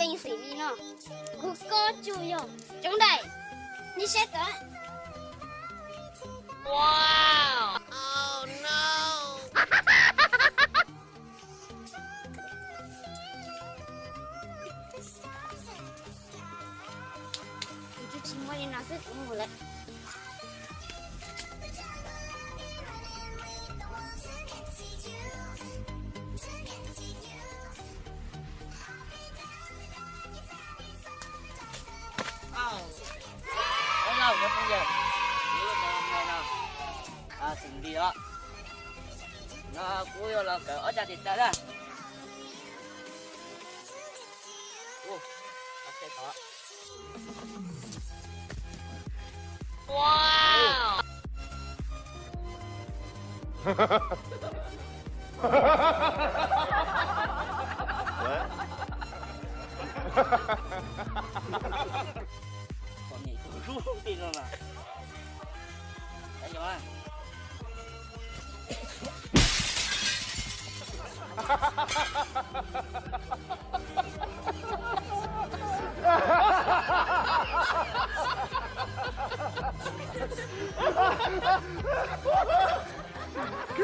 Xim li no, kuv kob tsuj yog coob daim, nej saib tod. Kuv tsis muaj li no xwb kuv mus lawm. Ua lauj cov phooj ywg, kuv los no, xws li os, no kuv yuav los kawm ob cag tes taw na.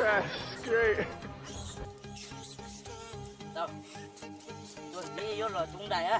That's great. Tau, tuaj txiv yuav los tub ntais a.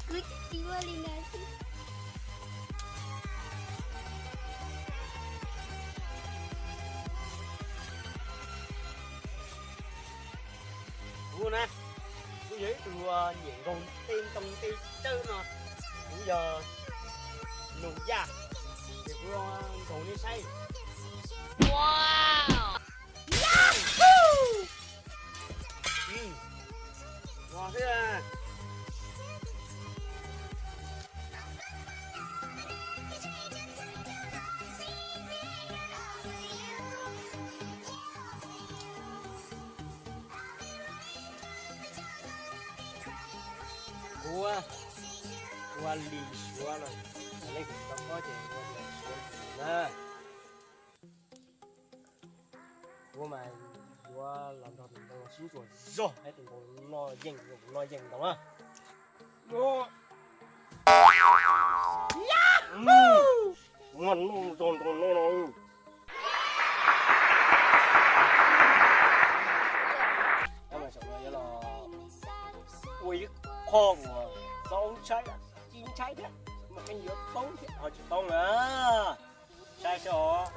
Kuv tsis tsis muaj li ntawd xwb. Kuv na, kuv yog ib tug nyiam nkaug tej ntoo tej tsawb no, kuv yog Nus Yaj, ces kuv nkaug nej saib. Kuv ua li suav no, leej twg tau kob ces ua li suav na. Kuv mas yuav los nrog tus ntoo sib ntsuas zog, tus ntoo no yeej, tus ntoo no yeej ntau na. Muaj nuj nrog ntoo no no. Saum no yuav los ua ib qho uas txaus ntshai, txaus ntshai thiab, mas peb yuav poob thiab ho tsis poob na. Saib saib os.